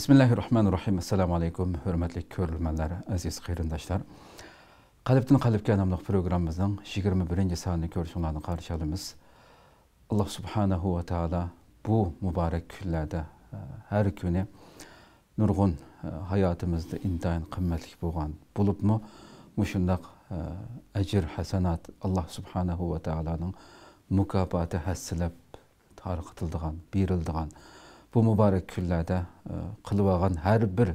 Bismillahirrahmanirrahim. Assalamu alaykum. Hörmətli көрерменләр, әзиз qarindoshlar. Qalbdan qalbga nomli programmamızның 21-ci sanını görüşünlərni qarşı alımız. Allah subhanahu va taala bu mübarək günlərdə hər günü nurgun hayatımızda intayin qimmatli bo'lgan bo'libmi mushundaq ajr hasanat Allah subhanahu va taoloning mukofoti hassilab tarqatildigan, berildigan bu mübarək günlərdə qilib olgan har bir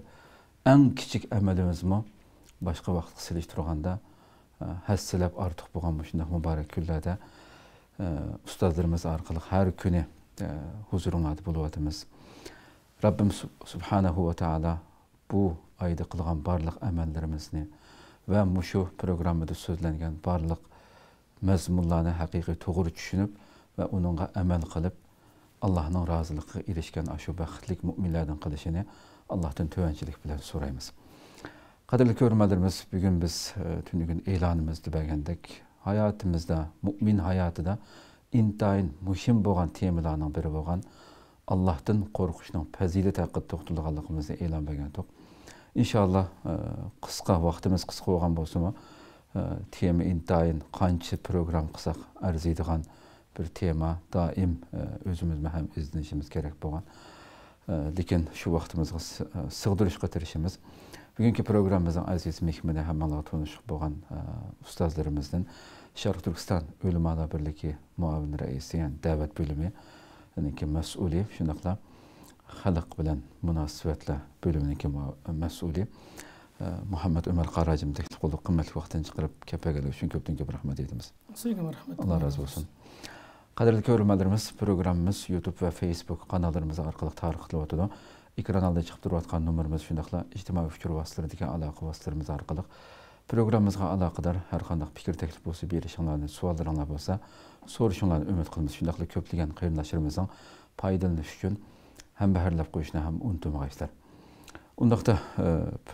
eng kichik amalimizmi boshqa vaqtga selishtirganda hassilab ortiq bo'lgan mushundaq mübarək kunlarda ustozlarimiz orqali har kuni huzuringlarda bo'lyapmiz. Rabbim subhanahu va taolo bu oyda qilgan barliq amallarimizni va mushu programmada so'zlangan barliq mazmunlarni haqiqiy to'g'ri tushunib va uningga amal qilib Allohning roziligiga erishgan shu baxtli mo'minlardan qilishini Allohdan tuvanchilik bilan so'raymiz. Qadrli ko'rmanlarimiz, bugun biz tunugin e'lonimizda bergandek hayotimizda, mo'min hayotida intayin muhim bo'lgan temalarning biri bo'lgan Allohdan qo'rqishning fazilati haqida to'xtalganligimizni e'lon bergandik. Inshaalloh qisqa vaqtimiz qisqa bo'lgan bo'lsa-mu, tema intayin qancha program qilsak arziydigan bir tema, doim o'zimizni ham izlanishimiz kerak bo'lgan. Lekin shu vaqtimizga sig'dirishga tirishimiz. Bugungi programmamizning aziz mehmoni hammalarga tanishib bo'lgan ustozlarimizdan Sharq Turkiston Ulamolar Birligi muavin raisi, ya'ni da'vat bo'limi mas'uli, shundoqla xalq bilan munosabatlar bo'limining mas'uli Muhammad Umar Qarajim taklif qildik. Qimmatli vaqtdan chiqarib kelganligi uchun ko'pdan ko'p rahmat aytamiz. Sizga rahmat. Alloh rozi bo'lsin. Qadrli ko'rmanlarimiz, programmamiz YouTube va Facebook kanallarimiz orqali tarqatilyotidi. Ekran oldida chiqib turayotgan nomerimiz shundoqla ijtimoiy fikr vositalaridagi aloqa vositalarimiz orqali programmamizga aloqador har qanday fikr taklif bo'lsa berishinglarni, savollaringlar bo'lsa so'rashinglarni umid qilamiz. Shundoqla ko'plagan qarindoshlarimizning foydalanishi uchun ham baharlab qo'yishni ham unutmag'aysizlar. Undaqda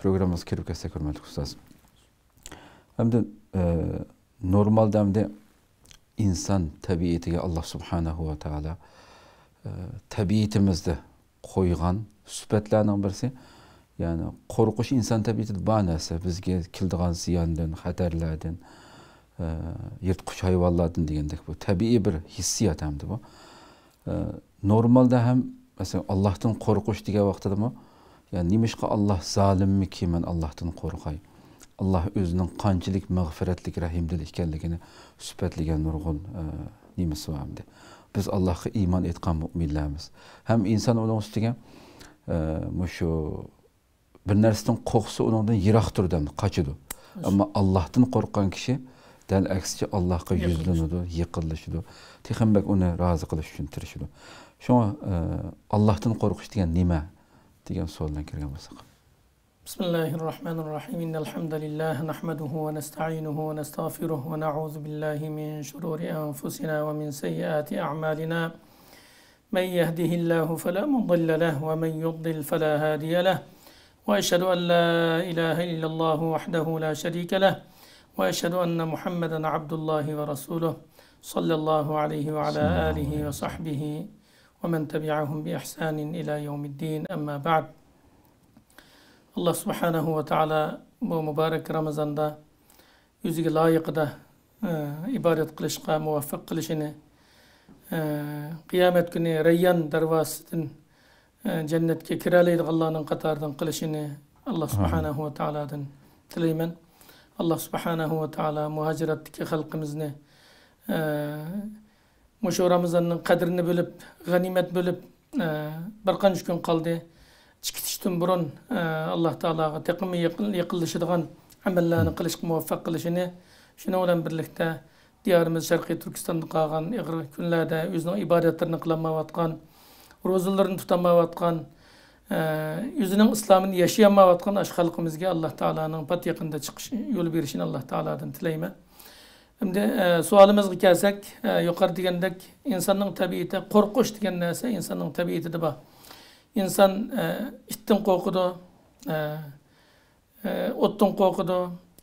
programmamizga kirib ketsak, hurmatli ustoz. Hamda normalda hamda inson tabiatiga Alloh subhanahu va taolo tabiatimizda qo'ygan sifatlarning birisi, ya'ni qo'rqish inson tabiatida bor narsa, bizga keladigan ziyondan, xatarlardan, yirtqich hayvonlardan degandek bu tabiiy bir hissiyot hamda bu. Normalda ham masalan Allohdan qo'rqish degan vaqtidami, ya'ni nimishqa Alloh zolimmiki, men Allohdan qo'rqay. Alloh o'zining qanchalik mag'firatlik, rahimdil ekanligini sifatlagan nurg'un nimasi bor hamda. Biz Allohga iymon etgan mo'minlarmiz. Ham inson uning ustiga mushu bir narsadan qo'rqsa uningdan yiroq turadi, qochadi. Ammo Allohdan qo'rqqan kishi dal aksicha Allohga yuzlanadi, yaqinlashadi. Texambak uni rozi qilish uchun tirishadi. Shunga Allohdan qo'rqish degan nima degan savoldan kirgan bo'lsak. Bismillahirrahmanirrahim. Innal hamdalillah nahmaduhu va nasta'inuhu va nastag'firuh va na'udzu billahi min shururi anfusina va min sayyiati a'malina. Man yahdihillahu fala mudilla lahu va man yudlil fala hadiya lahu. Va ashhadu an la ilaha illalloh wahdahu la sharika lahu va ashhadu anna Muhammadan abdullohi va rasuluh sallallohu alayhi va ala alihi va sahbihi va man tabi'ahum bi ihsanin ila yawmiddin. Amma ba'd. Alloh subhanahu va taolo bu muborak Ramazonda yuziga loyiqida ibodat qilishga muvaffaq qilishini, qiyomat kuni Rayyon darvozasidan jannatga kira oladiganlarning qatoridan qilishini Alloh subhanahu va taolodan tilayman. Alloh subhanahu va taolo muhojiratdagi xalqimizni mushu Ramazonning qadrini bilib, g'animat bilib, bir qancha kun qoldi. Chiqitishdan burun Alloh taologa taqimi yaqinlashadigan amallarni qilishga muvaffaq qilishini, shuning bilan birlikda diyorimiz Sharqiy Turkistonda qolgan ig'ir kunlarda o'zining ibodatlarini qilolmayotgan, ro'zalarini tutolmayotgan, o'zining islomini yashayolmayotgan ash xalqimizga Alloh taoloning pat yaqinda chiqish yo'l berishini Alloh taolodan tilayman. Endi savolimizga kelsak, yuqori degandek insonning tabiati qo'rqish degan narsa insonning tabiatida bor. İnsan itdan qo'rqidi, o'tdan qo'rqidi,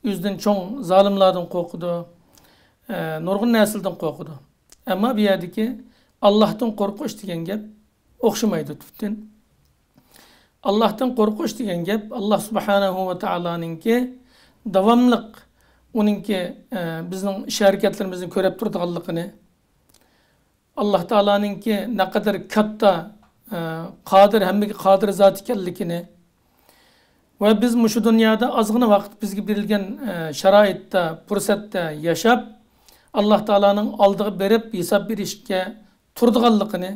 o'zidan cho'ng zolimlardan qo'rqidi, nurg'un narsalardan qo'rqidi. Ammo bu yerdagi Allohdan qo'rqish degan gap o'xshamaydi tubdan. Allohdan qo'rqish degan gap Alloh subhanahu va taoloninki davomliq uningki bizning ish harakatlarimizni ko'rib turganligini, Alloh taoloninki naqadar katta qodir, hammaga qodir zot ekanligini va biz mushu dunyoda ozgina vaqt bizga berilgan sharoitda, fursatda yashab Alloh taoloning oldiga berib hisob berishga turdiganligini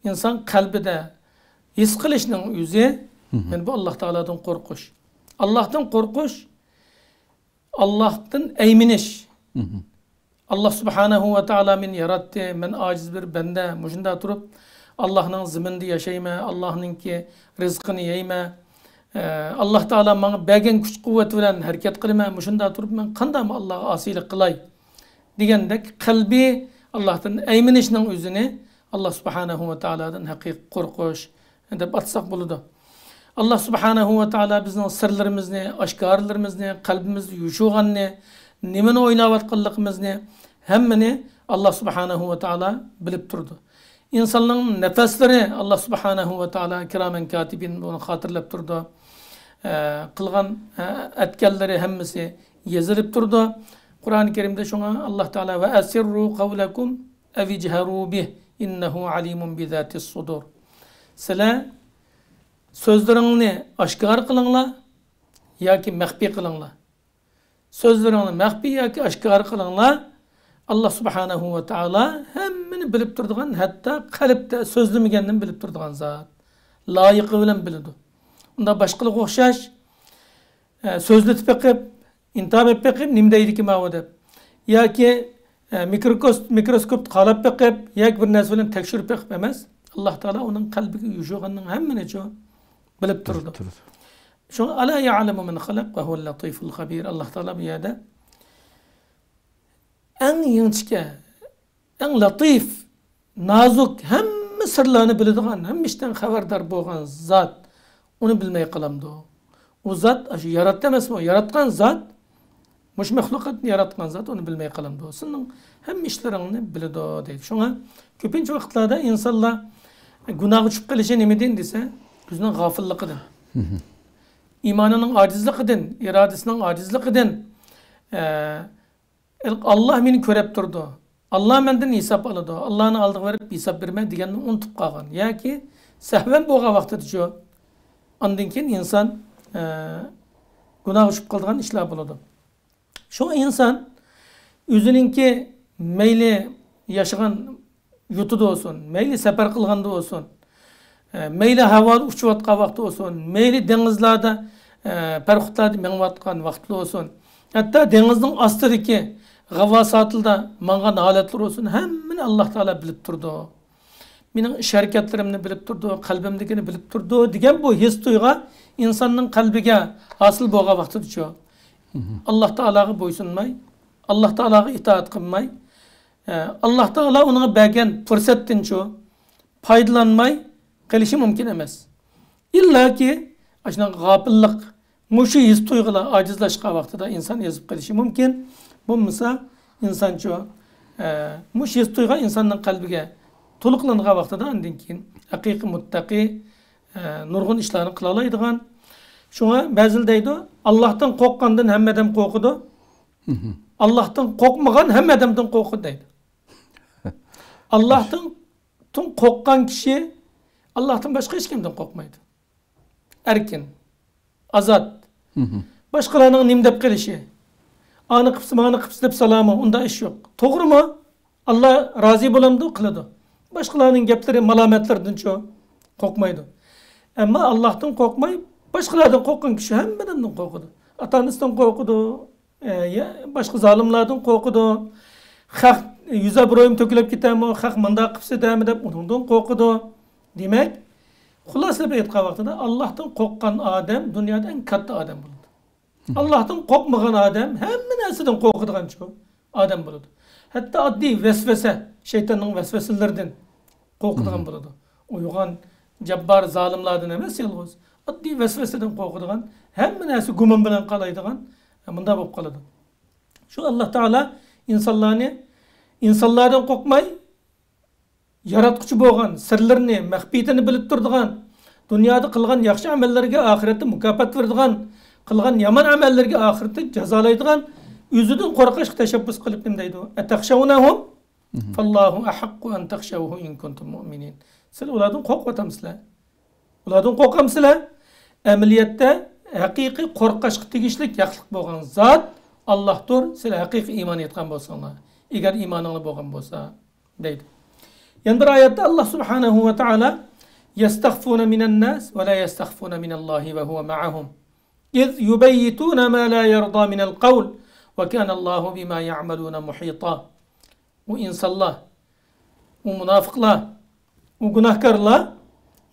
inson qalbida his qilishning o'zi yani bu Alloh taolodan qo'rqish. Allohdan qo'rqish, Allohdan ayminish. Alloh subhanahu va taolo meni yaratdi, men ojiz bir banda, mushunda turib Allohning ziminda yashayman, Allohningki rizqini yeyman. Alloh taolo menga bergan kuch quvvat bilan harakat qilaman, mushunda turib men qandaymi Allohga osiylik qilay degandek qalbi Allohdan ayminishning o'zini Alloh subhanahu va taolodan haqiqiy qo'rqish deb atsak bo'ladi. Alloh subhanahu va taolo bizning sirlarimizni, oshkorlarimizni, qalbimizni yushug'anni, nimani o'ylayotganligimizni hammani Alloh subhanahu va taolo bilib turdi. İnsanların nefesleri Alloh subhanahu va taolo kiramen katibin bunu xotirlab turdi. Qilgan etganlari hammasi yazilib turdi. Qur'oni Kerimda shunga Alloh taolo va asirru qawlakum aw ijharu bih innahu alimun bi zatis sudur. Sizlar so'zlaringni oshkor qilinglar yoki maxfiy qilinglar. So'zlaringni maxfiy yoki oshkor qilinglar. Alloh subhanahu va taolo hammani bilib turadigan, hatto qalbda so'zlamagandan bilib turadigan zot. Loyiqi bilan biladi. Unda boshqalarga o'xshash so'zlatib beqib, intob etib beqib, nima deydiki mau deb yoki mikroskop qalab beqib, yoki bir narsa bilan tekshirib beqib emas. Alloh taolo uning qalbiga yushug'anning hammani bilib turdi. Shunga ala ya'lamu man xalaq va huval latiful xabir. Alloh taolo bu yerda eng yengchika, eng latif, nozik, hamma sirlarni biladigan, hamma ishdan xabardor bo'lgan zot uni bilmay qolamdi. U zot shu yaratdi emasmi? Yaratgan zot, mush maxluqotni yaratgan zot uni bilmay qolamdi. Sening hamma ishlaringni biladi deydi. Shunga ko'pincha vaqtlarda insonlar gunohga tushib qolishi nimadan desa, o'zining g'ofilligidan, iymonining ojizligidan, irodasining ojizligidan. Alloh meni ko'rib turdi, Alloh mendan hisob oladi, Allohni oldiga borib hisob berma deganni unutib qolgan yoki sahvan bo'lgan vaqtida shu ondan keyin inson gunohga tushib qoladigan ishlar bo'ladi. Shu inson o'zininki mayli yashagan yurtida bo'lsin, mayli safar qilganda bo'lsin, mayli havoda uchayotgan vaqtda bo'lsin, mayli dengizlarda, parxutlarda minayotgan vaqtda bo'lsin, hatto dengizning ostidagi g'avvosotida mangan holatlar bo'lsin, hammani Alloh taolo bilib turdi. Mening ish harakatlarimni bilib turdi, qalbimdagini bilib turdi degan bu his tuyg'a insonning qalbiga hosil bo'lgan vaqtida shu Alloh taologa bo'ysunmay, Alloh taologa itoat qilmay, Alloh taolo unga bergan fursatdan shu foydalanmay qilishi mumkin emas. Illoki shunaqa g'ofillik, mushu his tuyg'ular ojizlashgan vaqtida inson ezib qilishi mumkin. Bo'lmasa inson shu mush his tuyg'a insonning qalbiga to'liqlangan vaqtida undan keyin haqiqiy muttaqi nurg'un ishlarni qila oladigan. Shunga ba'zil deydi, Allohdan qo'rqqandan hamma odam qo'rqadi. Allohdan qo'rqmagan hamma odamdan qo'rqadi deydi. Allohdan qo'rqqan kishi Allohdan boshqa hech kimdan qo'rqmaydi. Erkin, ozod. Boshqalarning nim deb qilishi, ani qilsa, mani qilsa deb salomi, unda ish yo'q. To'g'rimi? Alloh rozi bo'lamdi, qiladi. Boshqalarning gaplari, malomatlaridan shu qo'rqmaydi. Ammo Allohdan qo'rqmay, boshqalardan qo'rqqan kishi hammadan qo'rqadi. Ota-onasidan qo'rqadi, boshqa zolimlardan qo'rqadi. Haq yuz obro'yim to'kilib ketadimi, haq munda qilsa dami deb undan qo'rqadi. Demak, xulosalab aytgan vaqtida Allohdan qo'rqqan odam dunyoda eng katta odam bo'ladi. Allohdan qo'rqmagan odam hamma narsadan qo'rqadigan shu odam bo'ladi. Hatto oddiy vasvasa, shaytonning vasvasalaridan qo'rqadigan bo'ladi. Uyg'on jabbor zolimlardan emas, yolg'iz oddiy vasvasadan qo'rqadigan, hamma narsa gumon bilan qalaydigan bunda bo'lib qoladi. Shu Alloh taolo insonlarni insonlardan qo'rqmay yaratquchi bo'lgan, sirlarini, maxfiyatini bilib turadigan, Dunyoda qilgan yaxshi amallarga oxiratda mukofot beradigan, qilgan yomon amallarga oxiratda jazolaydigan, o'zidan qo'rqishga tashabbus qilib nima deydi? Ataxshawnahum fallohu ahaqqu an taxshawhu in kuntum mu'minin. Sizlar ulardan qo'rqyapsizlar. Ulardan qo'rqamsizlar. Amaliyotda haqiqiy qo'rqishga tegishlik yaxshilik bo'lgan zot Allohdir. Sizlar haqiqiy iymon etgan bo'lsanglar, agar iymoninglar bo'lgan bo'lsa deydi. Yana bir oyatda Alloh subhanahu va taolo yastakhfuna minan nas va la yastakhfuna minallahi va huwa ma'ahum iz yubayyituna ma la yarda minal qawl va kana Allohu bima ya'maluna muhita. U insonlar, u munofiqlar, u gunohkorlar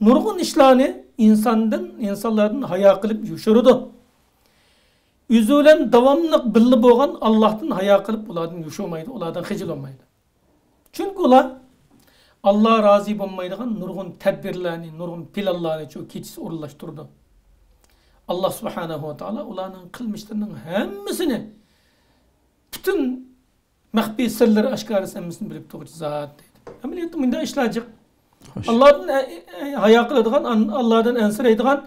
nurg'un ishlarni insondan, insonlardan hayo qilib yushirdi. O'zi bilan davomli birga bo'lgan Allohdan hayo qilib ulardan yushurmaydi, ulardan xijil olmaydi. Chunki ular Alloh rozi bo'lmaydigan nurg'un tadbirlarni, nurg'un planlarni shu kechasi o'rinlashtirdi. Alloh subhanahu va taolo ularning qilmishlarining hammasini, butun maxfiy sirlari oshkorasi hammasini bilib turuvchi zot deydi. Amaliyotda bunday ishlar jiq. Allohdan hayo qiladigan, Allohdan ansiraydigan,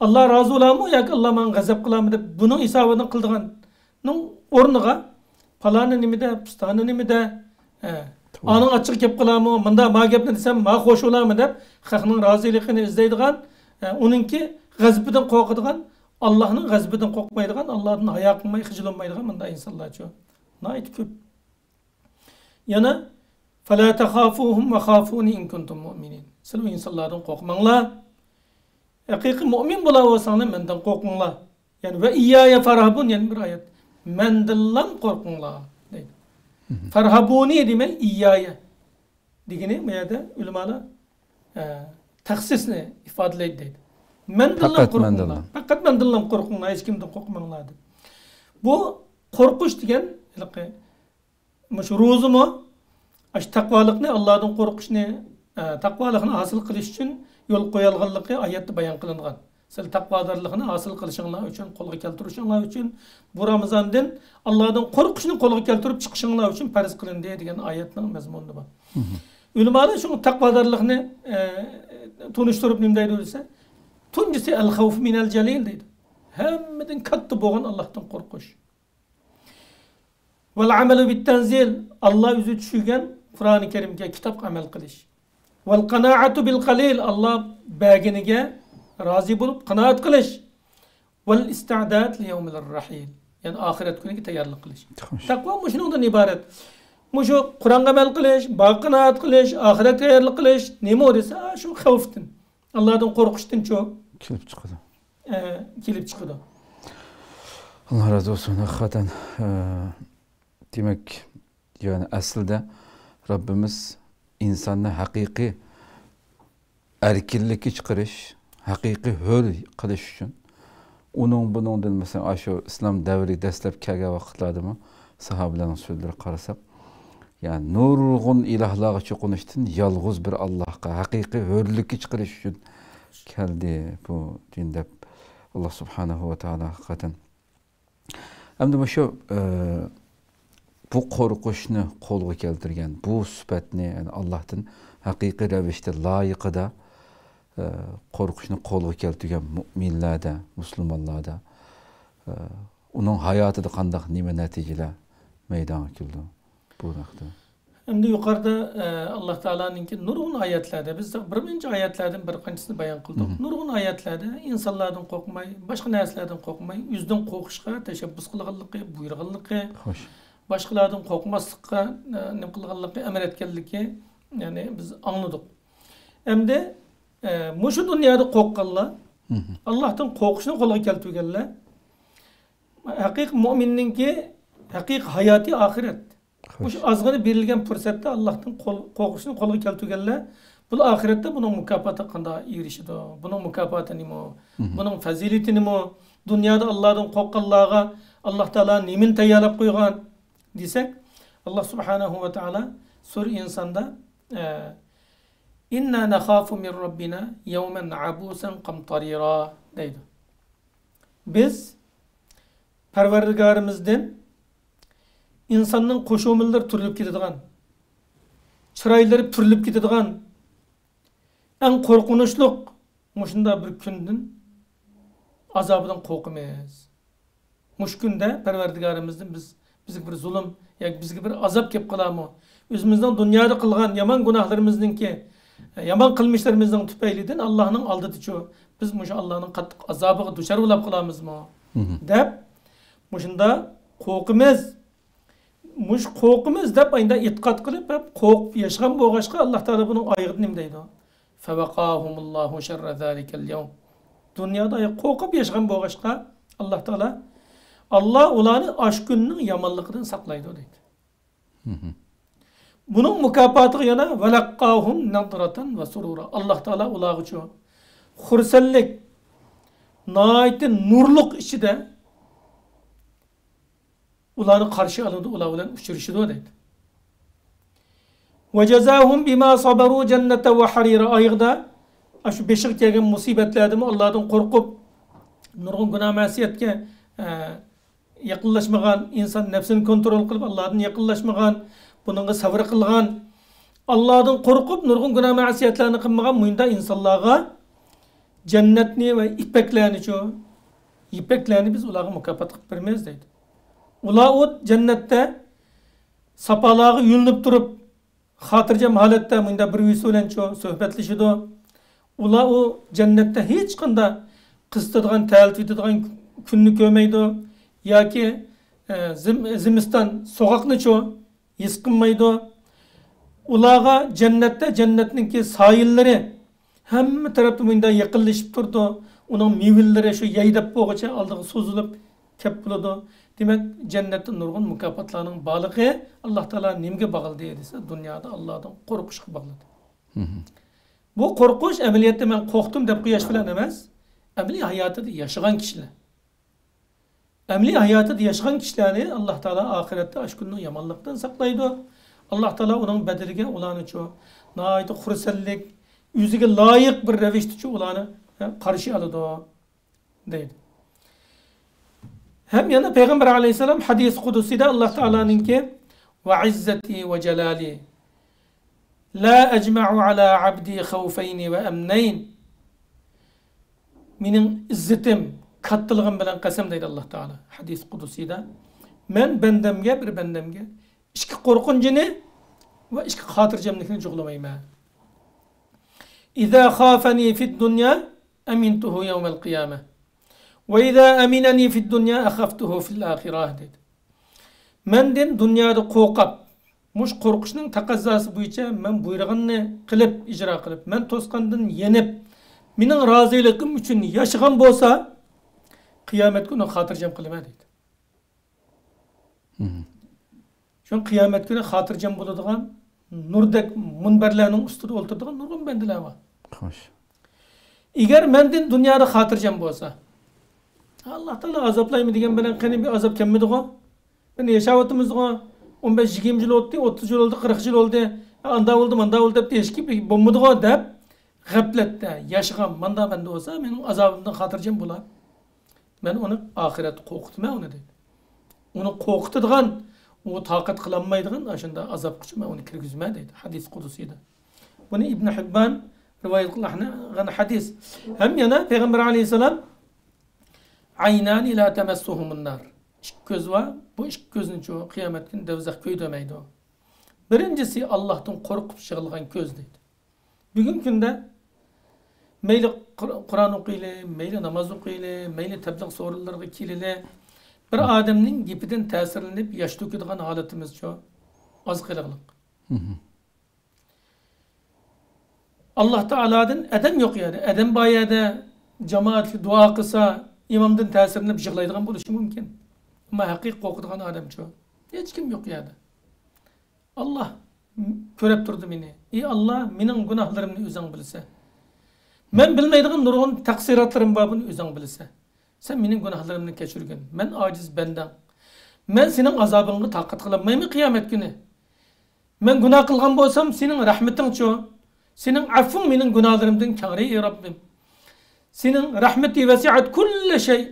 Alloh rozi bo'ladimi yoki Alloh menga g'azab qiladimi deb buning hisobini qildiganning o'rniga paloni nimada, pistoni nimada, aning achchiq kelib qoladimi, bunda ma gapni desam ma xo'sh bo'ladimi deb xalqning roziligini izlaydigan, uningki g'azabidan qo'rqadigan, Allohning g'azabidan qo'rqmaydigan, Allohdan hayo qilmay, xijil olmaydigan bunday insonlar chu nihoyat ko'p. Yana فَلَا تَخَافُوهُمْ وَخَافُونِ اِنْ كُنْتُمْ مُؤْمِنِينَ. Sizlar insanlardan qo'rqmanglar. Haqiqiy mo'min bo'la olsanglar mendan qo'rqinglar. Ya'ni va iyyaya farhabun, yana bir oyat. Mendanlam qo'rqinglar deydi. Farhabuni demak iyyaya degani bu yerda ulamolar taxsisni ifodalaydi deydi. Mendanlam qo'rqinglar. Faqat mendanlam qo'rqinglar, hech kimdan qo'rqmanglar deb. Bu qo'rqish degan shu ro'zimi aş taqvalıqni, Allah'dan qo'rqishni, taqvalıqni hosil qilish uchun yo'l qo'yilganligi oyatda bayon qilingan. Sizlar taqvodorlikni hosil qilishinglar uchun, qo'lga keltirishinglar uchun bu Ramazondan Allohdan qo'rqishni qo'lga keltirib chiqishinglar uchun farz qilindi degan oyatning mazmuni bor. Ulamolar shu taqvodorlikni tunishtirib nima deydi desa, tunjisi al-xavf minal jalil deydi. Hammadan katta bo'lgan Allohdan qo'rqish. Vel amalu bit-tanzil, Alloh o'zi tushirgan Qur'oni Karimga, kitobga amal qilish. Vel qanaatu bil qalil, Alloh berganiga rozi bo'lib qanoat qilish. Vel isti'dad li yawmil rahil, ya'ni oxirat kuniga tayyorlik qilish. Taqvo shundan iborat. Shu Qur'onga amal qilish, qanoat qilish, oxirat tayyorlik qilish, nima desa, shu xavfdan, Allohdan qo'rqishdan chu kelib chiqadi. Kelib chiqadi. Alloh rozi bo'lsin. Haqiqatan demak, yani aslida Rabbimiz insonni haqiqiy erkinlikka chiqarish, haqiqiy hur qilish uchun uning buningdan masalan shu islom davri dastlab kelgan vaqtlardami sahobalarning so'zlariga qarasak, ya'ni nurg'un ilohlarga cho'qinishdan yolg'iz bir Allohga haqiqiy hurlikka chiqarish uchun keldi bu din deb Alloh subhanahu va taolo haqiqatan. Endi shu bu qo'rqishni qo'lga keltirgan, bu sifatni, ya'ni Allohdan haqiqiy ravishda loyiqida qo'rqishni qo'lga keltirgan mu'minlarda, musulmonlarda uning hayotida qanday nima natijalar maydonga keldi bu haqda? Endi yuqorida Alloh taoloninki nurg'un oyatlarda biz bir muncha oyatlardan bir qanchisini bayon qildik. Nurg'un oyatlarda insonlardan qo'rqmay, boshqa narsalardan qo'rqmay, o'zidan qo'rqishga tashabbus qilganligi, buyurganligi, boshqalardan qo'rqmaslikqa nima qilganligi, amr etganligi, ya'ni biz angladik. Endi mushu dunyoda qo'rqqanlar, Allohdan qo'rqishni qo'lga keltirganlar, haqiqiy mo'minninki haqiqiy hayoti oxirat. Shu ozg'ina berilgan fursatda Allohdan qo'rqishni qo'lga keltirganlar, bu oxiratda buning mukofoti qanday erishadi, buning mukofoti nima, buning fazilati nima, dunyoda Allohdan qo'rqqanlarga Alloh taolo nimani tayyorlab qo'ygan desak, Alloh subhanahu va taolo sura insonda inna nakhafu min robbina yawman abusan qamtarira deydi. Biz Parvardigorimizdan insonning qo'shumillari turilib ketadigan, chiroylari purilib ketadigan, eng qo'rqinchli Muşunda bir kundan azobidan qo'rqamiz. Mush kunda Parvardigorimizdan biz bizga bir zulm yoki bizga bir azob kelib qolarmi? O'zimizning dunyoda qilgan yomon gunohlarimizninki, yomon qilmishlarimizning tufaylidan Allohning oldida biz mushu Allohning qattiq azobiga duchor bo'lib qolamizmi? Deb mushunda qo'rqamiz. Mush qo'rqamiz deb endi e'tiqod qilib, qo'rqib yashagan bo'lg'achqa Alloh taolo buning oyig'ida nima deydi? Fevaqahumullahu sharra zalikal yawm. Dunyoda qo'rqib yashagan bo'lg'achqa Alloh taolo Allah ularni aş kunning yomonligidan saqlaydi deydi. Bunun mukofotiga yana velaqqahum nadratan va surura. Alloh taolo ularga shu xursandlik, nihoyatda nurliq ichida ularni qarshi oladi, ular bilan uchrashadi deydi. Va jazahum bima sabaru jannata va harira. Oyig'ida shu beshiga kelgan musibatlardan Allohdan qo'rqib, nurg'un gunoh ma'siyatga yaqinlashmagan, inson nafsini kontrol qilib Allohdan yaqinlashmagan, buningga sabr qilgan, Allohdan qo'rqib nurg'un gunoh ma'siyatlarni qilmagan munda insonlarga jannatni va ipaklarni shu ipaklarni biz ularga mukofot qilib beramiz deydi. Ular o jannatda sapalarga yulinib turib xotirjam holatda munda bir birisi bilan shu suhbatlashadi. Ular o jannatda hech qanday qistadigan, ta'lif etadigan kunni ko'rmaydi yoki zimiston so'qoqni chu his qilmaydi. Ularga jannatda jannatninki soyillari hamma tarafda bunday yaqinlashib turdi. Uning mevalari shu yaydab bo'lg'icha oldiga so'zilib kelib bo'ladi. Demak, jannatda nurg'un mukofotlarning borligi Alloh taolo nimaga bog'ladi desa, dunyoda Allohdan qo'rqishga bog'ladi. Bu qo'rqish amaliyotda men qo'rqdim deb qo'yish bilan emas, amaliy hayotida yashagan kishilar. Amaliy hayotida yashagan kishilarni Alloh taolo oxiratda ash kunning yomonlikdan saqlaydi. Alloh taolo uning badaliga ularni shu nihoyatda xursandlik, o'ziga loyiq bir ravishda ularni qarshi oladi deydi. Hem yana Peygamber aleyhisselam hadis kudusida Allah Teala'nınki ve izzeti ve celali la ecma'u ala abdi khawfeyni ve emneyn. Mening izzetim, kattılığım bilan qasam deydi Allah Teala hadis kudusida. Men bendemge bir bendemge ikki qo'rqinchini va ikki xotirjamlikni jo'g'lamayman. İza khafani fid dunya amintuhu yawmal qiyamah. Ve izâ aminani fid dunya akhaftuhu fil âkhirah dedi. Menden dünyada qo'rqib, mush qo'rqishning taqozosi bo'yicha men buyrug'imni qilib, ijro qilib, men to'sqandan yenib, mening roziligim uchun yashagan bo'lsa, qiyomat kuni xotirjam qilaman dedi. Shun qiyomat kuni xotirjam bo'ladigan nurdek munbarlarning ustida o'ltiradigan nurg'un bandalar bor. Xo'sh. Agar menden dunyoda xotirjam bo'lsa, Allah Teala azaplaymi degan bilan qani bir azob kelmadi-ku. Biz yashayotimiz-ku. 15-20 yil o'tdi, 30 yil oldi, 40 yil oldi. Anda oldi, manda oldi deb hech kim bo'lmadi-ku deb g'aflatda yashagan manda banda bo'lsa, mening azobimdan xotirjam bo'lar. Men uni oxirat qo'rqitman uni deydi. Uni qo'rqitadigan, u toqat qilolmaydigan shunda azob kuchi men uni kirgizman deydi hadis qudusida. Buni Ibn Hibban rivoyat qilgan hadis. Ham yana Payg'ambar alayhissalom aynani la tamassuhumun nar. İki ko'z var. Bu ikki ko'zni chu qiyomat kuni dovzah kuydirmaydi. Birincisi Allohdan qo'rqib yig'ilgan ko'z deydi. Bugungi kunda mayli Qur'on o'qiyli, mayli namoz o'qiyli, mayli tabliğ so'rinlariga kelili, bir odamning gapidan ta'sirlanib yosh to'kadigan holatimiz chu oz qiliqliq. Alloh taolodan adam yo'q yani. Adam boyada jamoatga duo qilsa, imomdan ta'sirlanib yig'laydigan bo'lishi mumkin. Ama haqiqiy qo'rqadigan odam chu hech kim yo'q yerda. Allah ko'rib turdi meni. Ey Allah, mening gunohlarimni o'zing bilsa. Men bilmaydigan nurg'un taqsirotlarim bor, buni o'zing bilsa. Sen mening gunohlarimni kechirgin. Men ojiz bandam. Men sening azobingga toqat qilolmayman qiyomat kuni. Men gunoh qilgan bo'lsam, sening rahmating chu, sening afving mening gunohlarimdan kengri ey Robbim. Sening rahmati vasiat kulli shay.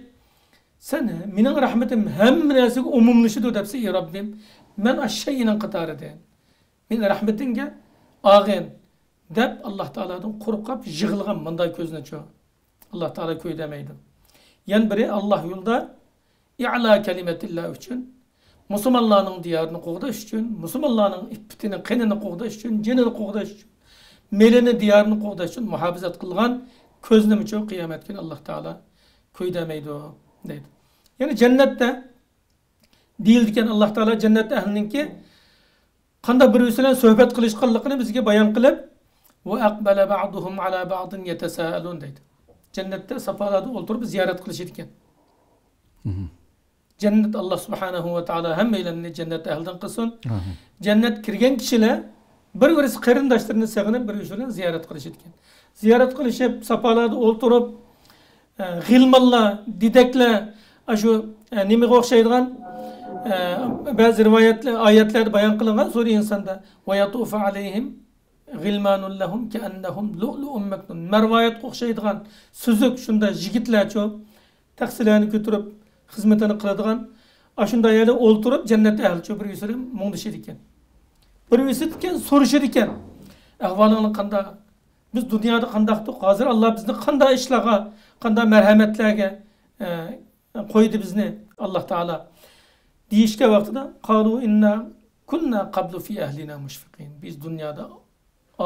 Sen mening rahmatim hamma narsaga umumlashidi debsa ey Robbim, men ash-shayning qatorida. Men rahmatingga og'in. Deb Allah Teala'dan qo'rqib yig'ilgan bunday ko'zni chu Allah Teala kuydamaydi. Yana biri Allah yo'lida i'la kalimatillah uchun musulmonlarning diyorini qo'g'dash uchun, musulmonlarning ippitini, qinini qo'g'dash uchun, jinini qo'g'dash uchun, melini, diyorini qo'g'dash uchun muhofazat qilgan ko'zni uchun qiyomat kuni Alloh taolo kuydamaydi deydi. Ya'ni jannatda deyildi ekan Alloh taolo jannat ahlininki qanday bir bilan suhbat qilishganligini bizga bayon qilib va aqbala ba'duhum ala ba'din yatasaalun deydi. Jannatda safalarda o'ltirib ziyorat qilishadi ekan. Cennet Allah Subhanahu ve Teala hemmeylerini cennet ehlinden qilsin. Cennet kirgan kishilar bir birisi qarindoshlarını sog'inib bir birini ziyorat qilishadi ekan. Ziyorat qilishib safalarda o'ltirib g'ilmanlar, didaklar shu nimaga o'xshaydigan ba'zi rivoyatlar, oyatlarda bayon qilingan sura insonda va yatufu alayhim g'ilmanun lahum ka'annahum lu'lu'un maknun. Marvoyatga o'xshaydigan suzuk shunda yigitlar chu taxsilarni ko'tarib xizmatini qiladigan shunday yerda o'ltirib jannat ahli bir birisi mungdishadi ekan. Bir birisi ekan so'rashadi ekan. Ahvolingni qanday? Biz dunyoda qandaqdik? Hozir Alloh bizni qanday ishlarga, qanday marhamatlarga qo'ydi bizni Alloh taolo deyishga vaqtida qalu inna kunna qablu fi ahlina mushfiqin. Biz dunyoda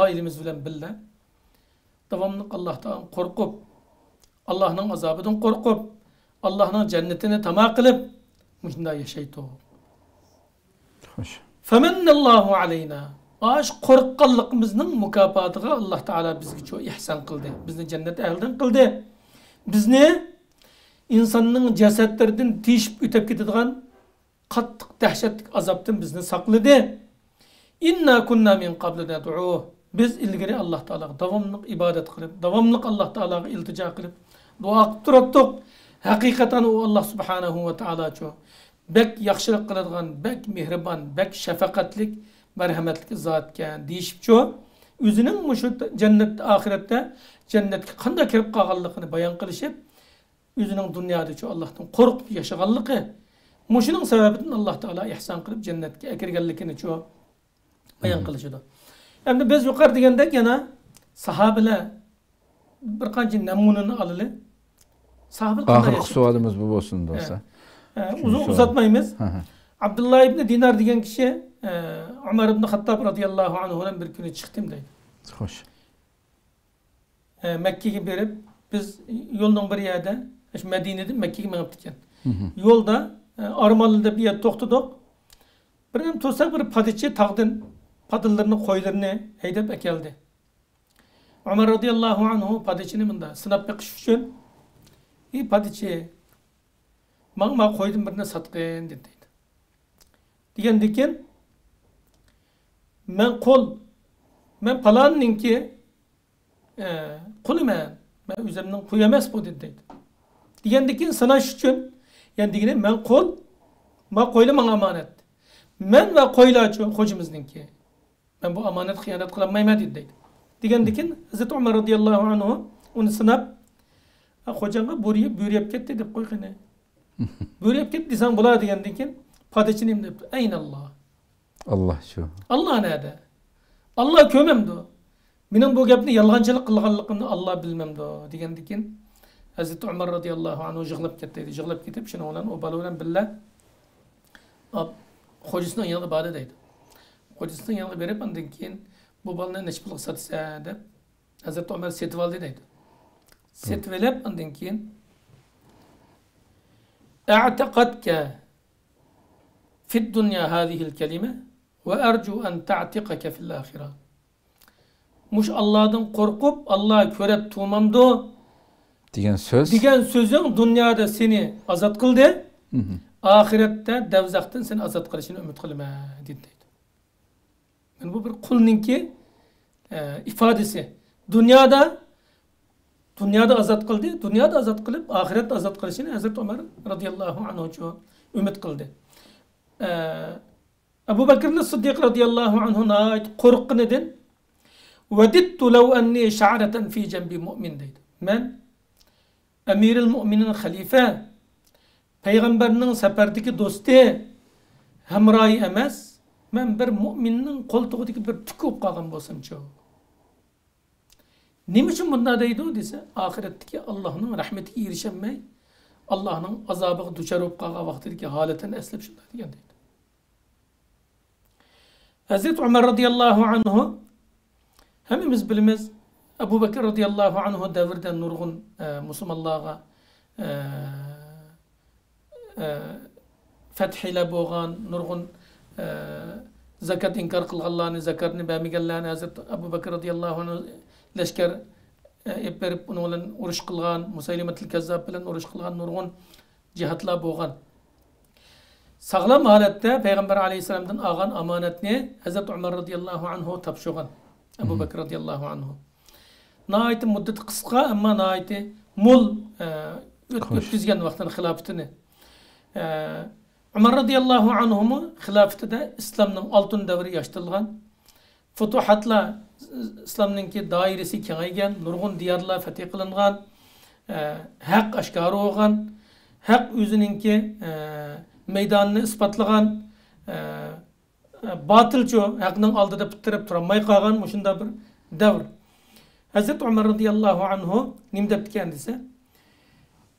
ailemiz bilan birga davomli Allohdan qo'rqib, Allohning azobidan qo'rqib, Allah'ın cennetini tamah qilib shunday yashaydi. Xo'sh. Famannallohu alayna. Aş qo'rqqanligimizning mukofotiga Alloh taolo bizga cho'q ihson qildi. Bizni jannat ahlidan qildi. Bizni insonning jasadlaridan teshib o'tib ketadigan qattiq dahshatli azobdan bizni saqladi. Inna kunna min qablu nad'u. Biz ilgari Alloh taologa davomli ibodat qilib, davomli Alloh taologa iltijo qilib, duo qilib turibdik. Haqiqatan o Allah Subhanahu ve Teala ço bek yaxşılık qiladigan, bek mehribon, bek şəfqətlik, merhametli zatken deyishib ço o'zining mushu jannat oxiratda jannatga qanday kirib qolganligini bayon qilishib, o'zining dunyoda ço Allohdan qo'rqib yashaganligi, mushuning sababidan Alloh taolo ihson qilib jannatga kirganligini ço bayon qilishidi. Endi biz yuqori degandek yana sahobalar bir qancha namunani olili. Ahırkı sualimiz bu olsun dostlar. Uzun uzatmaymiz. Abdullah ibn Dinar degan kishi Umar ibn Xattob radhiyallohu anhudan bir kuni chiqdim deydi. Xo'sh. Mekke'ye berib biz yo'lning bir yerida, shu Madinadan Mekke'ye minib ekan. Yo'lda Armalı'da bir yer to'xtadik. Bir tursak bir padichi tog'dan padillarini, qo'ylarini haydab akeldi. Umar radhiyallohu anhu padichini bunda sinab beqish uchun "Ey padichi, manga qo'ydim birini satqin" dedi. Degandan keyin men qo'l, men palonninki quliman, men o'zimning qo'y emas bu dedi. Degandan keyin sinash uchun, ya'ni degani men qo'l, ma qo'yli menga omonat. Men va qo'ylarchi xo'jimizningki. Men bu omonat xiyonat qilolmayman dedi. Degandan keyin Hazrat Umar radhiyallohu anhu uni sinab "Xo'jangga bo'ri yeb ketdi" deb qo'yg'ini. Bo'ri yeb ketdi desang bo'ladi degandan keyin padichi nima debdi? Aynalloh. Alloh shu. Alloh nada? Alloh ko'mamdi. Mening bu gapni yolg'onchilik qilganligimni Alloh bilmamdi degandan keyin Hazrat Umar radhiyallohu anhu yig'lab ketdi. Yig'lab ketib shuni bilan u bola bilan birga xo'jasining yoniga bordi deydi. Xo'jasining yoniga berib undan keyin bu bolani necha pulga sotsa deb Hazrat Umar setib oldi deydi. Setib olib undan keyin "A'taqadka fi dunya hadhihi al-kalima va arju an ta'tiqaka fil akhirah." Mush Allohdan qo'rqib, Alloh ko'rib turmamdi degan so'z, degan so'zing dunyoda seni ozod qildi. Oxiratda davzaxdan seni ozod qilishini umid qilaman dedi. Yani bu bir qulninki ifodasi. Dunyoda azot qildi, dunyoda azot qilib, oxiratda azot qilishini Hazrat Umar radhiyallohu anhu umid qildi. Abu Bakr Siddiq radhiyallohu anhu qo'rqqanidan "Vadittu law anni sha'ratan fi janbi mu'min" deydi. Men Amirul Mu'minin xalifa, payg'ambarning safardagi do'sti, hamroyi emas, men bir mu'minning qo'ltig'idagi bir tuk bo'lib qolgan bo'lsamchi. Nima uchun bunday deydi desa, oxiratdagi Allohning rahmatiga erisholmay, Allohning azobiga duchor bo'lib qolgan vaqtidagi holatini eslab shunday degan deydi. Hazreti Umar radıyallahu anhu hepimiz bilimiz Ebu Bekir radıyallahu anhu davrida nurg'un musulmonlarga fathila bo'lgan, nurg'un zakat inkor qilganlarni, zakatni bermaganlarni Hazreti Ebu Bekir radıyallahu anhu lashkar ep berib uni bilan urush qilgan, Musaylimatul Kazzab bilan urush qilgan nurg'un jihatlar bo'lgan. Sağlam holatda Peygamber aleyhisselamdan algan amanatni Hazreti Umar radıyallahu anhu topshirgan. Ebu Bekir radıyallahu anhu. Nəhayət müddəti qısqa, amma nəhayət mol ötküzgen vaqtini xilafetini. Umar radıyallahu anhumu xilafetida İslamның altın davri yaştırılgan. Futuhatla İslamnınki dairesi kengaygan, nurg'un diyarlar fetih qilingan, haq aşkar olgan, haq o'zininki meydanını ispatlagan, batılçı haqning oldida bitirib turolmay qolgan shunda bir davr. Hazreti Umar radıyallahu anhu nima deb ekan desa,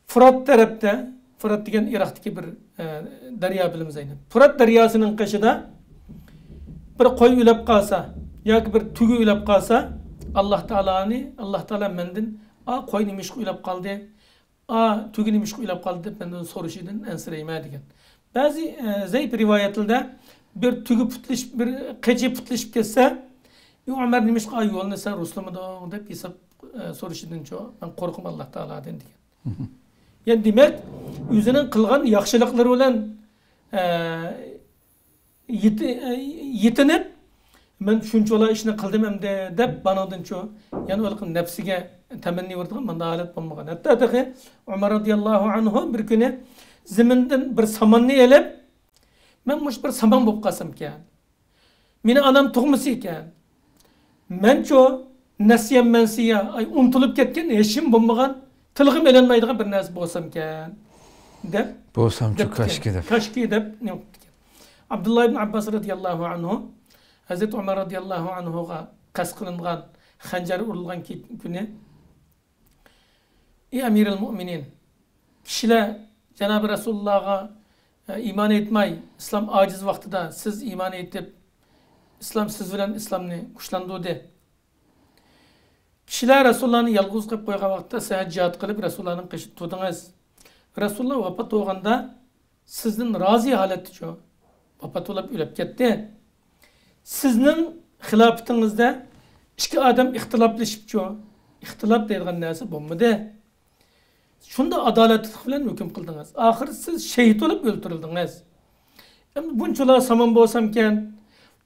Fırat tarafda, Fırat degan Iroqdagi bir daryo bilamiz aynan. Fırat daryosining qishida bir qo'y o'lib qolsa yoki bir tugi o'lib qolsa, Alloh taoloni, Alloh taolo mendan a qo'y nima ishga o'lib qoldi, a tugi nima ishga o'lib qoldi deb mendan so'rashidan ansirayman degan. Ba'zi zayf rivoyatlarda bir tugi putlashib, bir qichi putlashib ketsa, Umar nima ishga yo'lni sen ruslamiding deb hisob so'rashidan men qo'rqim Alloh taolodan degan. Yani demak, o'zining qilgan yaxshiliklari bilan yetinib, men shunchalar ishni qildim endi deb banadinchu, ya'ni ularning nafsiga tamanni berdigan bunday holat bo'lmagan. Hatto Umar radhiyallohu anhu bir kuni zimindan bir samonni olib, men mush bir samon bo'lib qolsam ekan. Meni anam tug'masa ekan. Menchu nasiya mansiya ay unutilib ketgan, hechim bo'lmagan, tilg'im elanmaydigan bir narsa bo'lsam ekan deb bo'lsamchu kashki deb. Kashki deb Abdullah ibn Abbas radhiyallohu anhu Hazreti Umar radhiyallohu anhuga qasd qilingan, xanjar urilgan kuni ey amirul mo'minin, kishilar Janobi Rasulullohga iymon etmay, islom ojiz vaqtida siz iymon etib, islom siz bilan islomni kuchlantirdi. Kishilar Rasulullohni yolg'iz qilib qo'ygan vaqtda siz jihad qilib Rasulullohning qishib turdingiz. Rasululloh vafot bo'lganda sizdan rozi holatda vafot bo'lib o'lib ketdi. Sizning xilofatingizda ikki odam ixtiloflashibchu, ixtilof deydigan narsa bo'lmadi. Shunda adolatlilik bilan hukm qildingiz. Oxiri siz shahid bo'lib o'ltirildingiz. Endi bunchalar samon bo'lsamkan,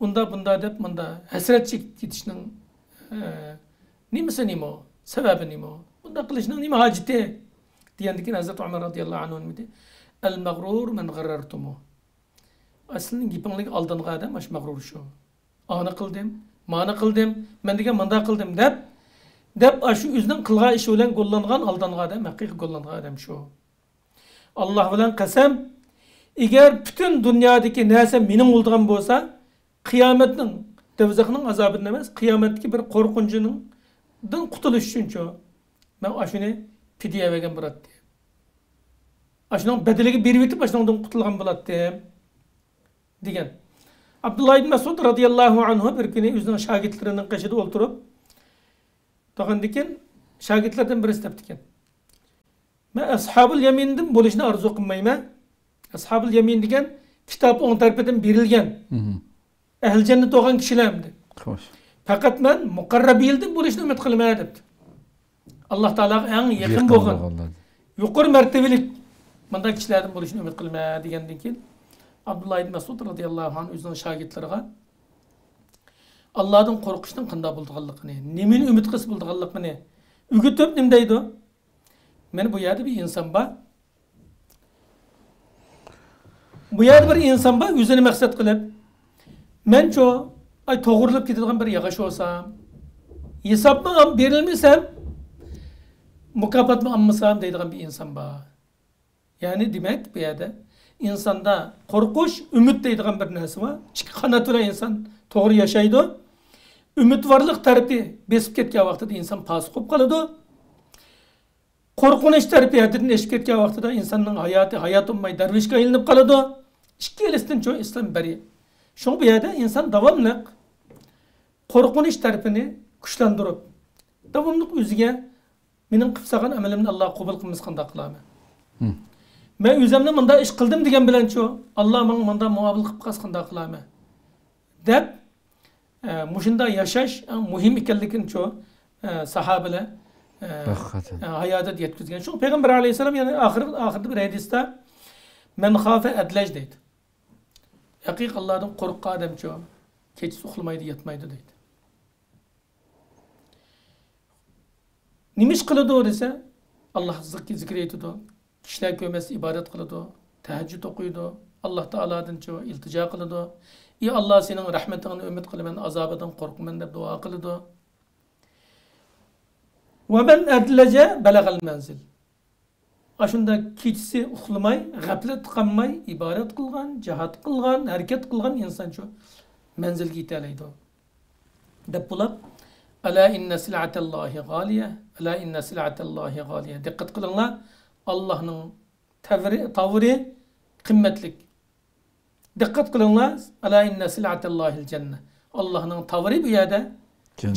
unda bunda deb bunda hasrat chekib ketishning nimasi nima, sababi nima? Bunda qilishning nima hojati? Degandan Hazreti Umar radhiyallohu anhu nima dedi? Al mag'rur man g'arartumu. Aslida gapinglik aldangan odam ash mag'rur shu. Ani qildim, mani qildim, men degan manda qildim deb deb shu o'zining qilgan ishi bilan gollangan aldangan odam, haqiqiy gollangan odam shu. Alloh bilan qasam, agar butun dunyodagi narsa mening bo'ldigan bo'lsa, qiyomatning, dovzaxning azobidan emas, qiyomatdagi bir qo'rqinchining dan qutulish uchun men ashuni fidya bergan bo'ladi. Ashuning badaliga berib etib, ashundan qutulgan bo'ladi degan. Abdullah ibn Mas'ud radhiyallohu anhu bir kuni o'zining shogirdlarining qashida o'tirib, tog'andikin shogirdlardan birisi debdi ekan. Men ashabul yamindan bo'lishni orzu qilmayman. Ashabul yamin degan kitob o'ng tarafidan berilgan. Ahli jannat bo'lgan kishilardir. Xo'sh. Faqat men muqarrabildan bo'lishni umid qilaman debdi. Alloh taologa eng yaqin bo'lgan, yuqori martabalik bunday kishilardan bo'lishni umid qilaman degandan keyin Abdullah ibn Mas'ud radhiyallohu anhu o'zining shogirdlariga Allohdan qo'rqishning qanday bo'lganligini, nimani umid qilsa bo'lganligini o'rgatib nima deydi? Men bu yerda bir inson bor. Bu yerda bir inson bor, o'zini maqsad qilib, mencho ay to'g'rilib ketadigan bir yog'och bo'lsam, hisobmi ham berilmasam, mukofotmi olmasam deydigan bir inson bor. Ya'ni demak bu yerda insonda qo'rqish, umid deydigan bir narsa bor. Ikki qanot bilan inson to'g'ri yashaydi. Umidvorlik tarafi besib ketgan vaqtida inson pasiq bo'lib qoladi. Qo'rqinish tarafi haddidan eshib ketgan vaqtida insonning hayoti hayot bo'lmay darvishga aylanib qoladi. Ikkilisidan cho'ng islom bari. Shu bu yerda inson davomli qo'rqinish tarafini kuchlantirib, davomli o'ziga mening qilib solgan amalimni Alloh qabul qilmasa qanday qilaman? Men o'zimni bunda ish qildim degan bilan-chu, Alloh menga bunda muomala qilib qolsa qanday qilaman? Deb mushunda yashash muhim ekanligini chu sahobalar hayotida yetkazgan. Shu payg'ambar alayhissalom yana oxirida bir hadisda men xafa adlaj deydi. Haqiqiy Allohdan qo'rqqan odamchu kechasi uxlamaydi, yotmaydi deydi. Nima ish qiladi desa, Alloh zikr etadi, kishilar ko'rmasa ibodat qiladi, tahajjud o'qiydi, Alloh taolodan iltijo qiladi. Ey Alloh, sening rahmatingni umid qilaman, azobidan qo'rqaman deb duo qiladi. Va man adlaja balag'al manzil. Ashunda kechasi uxlamay, g'aflat qilmay, ibodat qilgan, jihad qilgan, harakat qilgan inson shu manzilga yetalaydi. Deb bo'lib, ala inna sil'atallohi g'oliya, ala inna sil'atallohi g'oliya. Diqqat qilinglar, Allohning tavri qimmatlik. Diqqat qilinglar, ala inna sil'atallohil janna. Allohning tavri bu yerda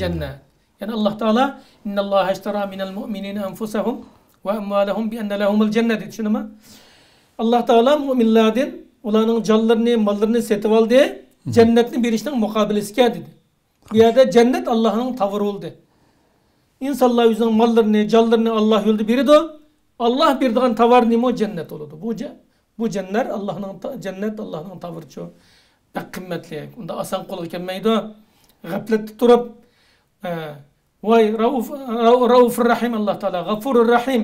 jannat. Ya'ni Alloh taolo innalloha ishtara minal mu'minina anfusahum va amvalahum bi anna lahumul janna deydi. Shunimi? Alloh taolo mu'minlardan ularning jonlarini, mollarini setib oldi, jannatni berishning muqobilasiga dedi. Bu yerda jannat Allohning tavri bo'ldi. İnsanlar o'zining mollarini, jonlarini Alloh yo'lida beradi. Alloh beradigan tovar nima? Jannat bo'ladi. Bu jannat Allohning jannat Allohning tavrichu bak qimmatli. Unda oson qo'lga kelmaydi. G'aflatda turib, voy Raufur Rahim, Alloh taolo G'afurur Rahim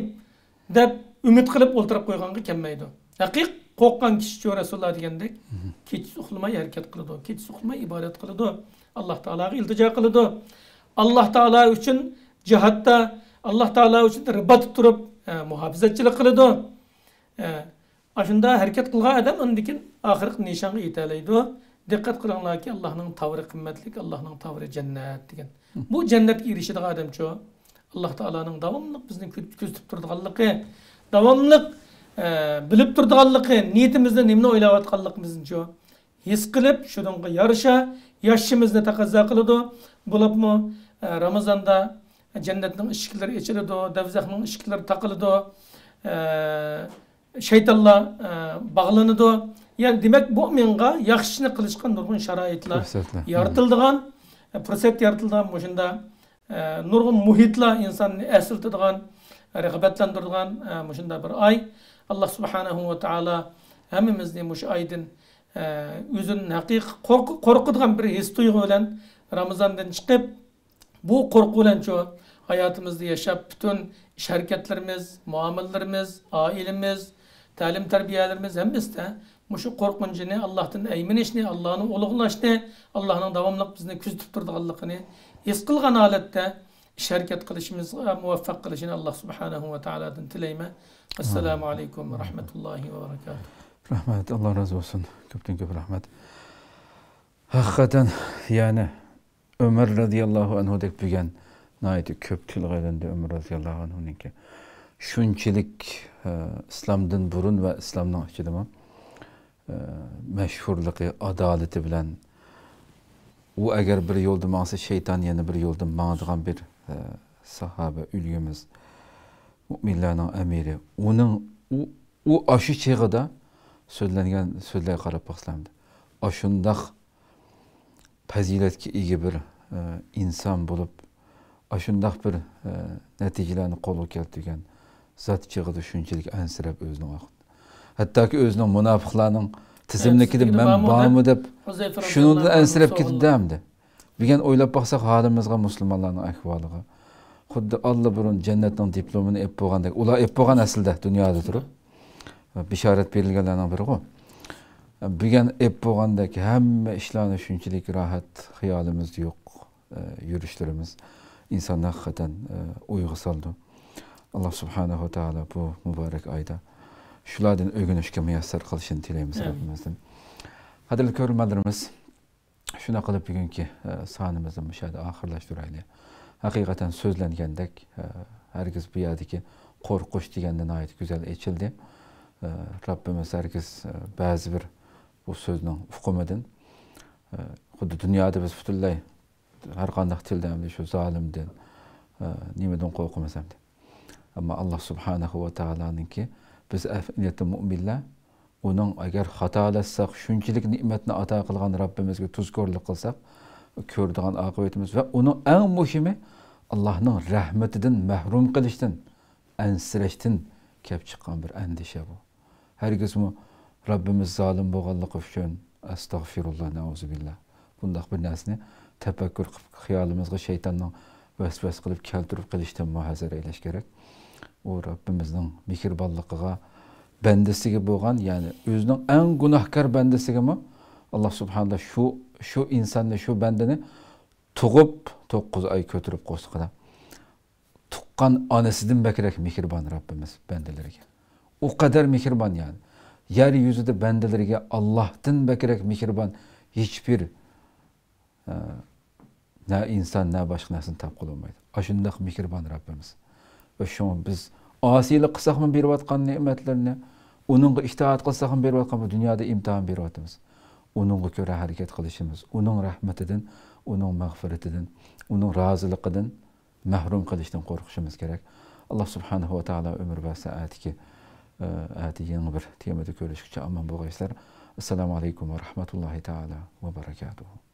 deb umid qilib o'ltirib qo'yganga kelmaydi. Haqiq qo'rqqan kishi Rasululloh degandek kechasi uxlamay harakat qiladi, kechasi uxlamay ibodat qiladi, Alloh taologa iltijo qiladi. Alloh taolo uchun jihatda, Alloh taolo uchun ribat turib muhofazatchilik qiladi. Shunda harakat qilgan odam undan oxirgi nishonga yetalaydi. Diqqat qilinglarki, Allohning tavri qimmatlik, Allohning tavri jannat degan. Bu jannatga erishadigan odamchu Alloh taoloning davomli bizni kuzatib turganligi, davomli bilib turganligi, niyatimizni nimani o'ylayotganligimizni his qilib, shunga yarasha yashashimizni taqozo qiladi. Bo'libmi Ramazonda jannatning eshiklari ochiladi, davzaxning eshiklari taqiladi, shaytonlar bog'lanadi. Ya'ni demak, mo'minga yaxshini qilishga nurg'un sharoitlar yaratildigan, fursat yaratilgan, shunda nurg'un muhitlar insonni eslatadigan, rag'batlantiradigan shunda bir oy. Alloh subhanahu va taolo hammamizni mushu oydan o'zini haqiqiy qo'rqadigan bir his tuyg'u bilan Ramazondan chiqib, bu qo'rquv bilan shu hayotimizda yashab, butun ish harakatlarimiz, muomalalarimiz, oilamiz, ta'lim tarbiyalarimiz hammasida mushu qo'rqinchini, Allohdan ayminishni, Allohni ulug'lashni, Allohning davomli bizni kuzatib turganligini his qilgan holatda ish harakat qilishimizga muvaffaq qilishini Alloh subhanahu va taolodan tilayman. Assalomu alaykum va rahmatullohi va barakatuh. Rahmat, Alloh rozi bo'lsin. Ko'pdan ko'p rahmat. Haqiqatan, ya'ni Ömər radiyallohu anhu deb bugun nihoyatda ko'p tilga olindi Ömər radiyallohu anhuningki. Shunchalik islomdan burun va islomning ichida mashhurligi, adolati bilan u agar bir yo'lda mangsa shayton yana bir yo'lda mangadigan bir sahoba ulgimiz, mo'minlarning amiri. Uning u ashu chig'ida so'zlangan so'zlarga qarab boqsam, ashundoq fazilatga ega bir inson bo'lib, ashundoq bir natijalarni qo'lga keltirgan zot chig'ida shunchalik ansirab o'zining hattoki o'zining munofiqlarning tizimlikida men bormi deb shundan ansirab ketdi hamdi. Bugun o'ylab boqsak holimizga, musulmonlarning ahvoliga xuddi Alloh burun jannatning diplomini ep bo'lgandek, ular ep bo'lgan aslida dunyoda turib bishorat berilganlarning biri-ku. Bugun ep bo'lgandek hamma ishlarni shunchalik rohat xiyolimiz yo'q, yurishlarimiz insonni haqiqatan o'yga soldi. Alloh subhanahu va taolo bu muborak oyda shulardan o'rganishga muyassar qilishini tilaymiz Rabbimizdan. Qadrli ko'ruvchilarimiz, Shuna qilib bugungi sonimizni mushu oxirlashtiraylik. Haqiqatan so'zlangandek hargiz bu yerdagi qo'rqish deganda nihoyat go'zal echildi. Rabbimiz hargiz ba'zi bir bu so'zning uqumidan xuddi dunyoda biz butunlay har qanday tilda shu zolimdan nimadan qo'rqamiz hamda. Ammo Alloh subhanahu va taoloninki biz mo'minlar uning agar xatolashsak shunchalik ne'matni ato qilgan Rabbimizga tuzkorlik qilsak ko'rdigan oqibatimiz va uning eng muhimi Allohning rahmatidan mahrum qilishdan ansirashdan kelib chiqqan bir andisha bu. Hargizmi Rabbimiz zolim bo'lganligi uchun astag'firulloh nauzubillah bundaq bir narsani tafakkur qilib xiyolimizga shaytonning vasvas qilib keltirib qilishdan muhazara eylash kerak. U Rabbimizning mehribonligiga bandasiga bo'lgan, ya'ni o'zining eng gunohkor bandasigami Alloh subhanahu shu insonni, shu bandani tug'ib 9 oy ko'tarib qo'sqida tuqqan onasidan bakrak mehribon Rabbimiz bandalariga. U qadar mehribon, ya'ni yer yuzida bandalariga Allohdan bakrak mehribon hech bir na inson na boshqa narsani topib qololmaydi. Shundoq mehribon Rabbimiz. Va shu biz osiylik qilsaqmi berayotgan ne'matlarni, uningga itoat qilsaqmi berayotgan bu dunyoda imtihon beryapmiz. Uningga ko'ra harakat qilishimiz, uning rahmatidan, uning mag'firatidan, uning roziligidan mahrum qilishdan qo'rqishimiz kerak. Alloh subhanahu va taolo umr va saatiki ati yangi bir temada ko'rishguncha omon bo'lg'aysizlar. Assalomu alaykum va rahmatullohi taolo va barakatuhu.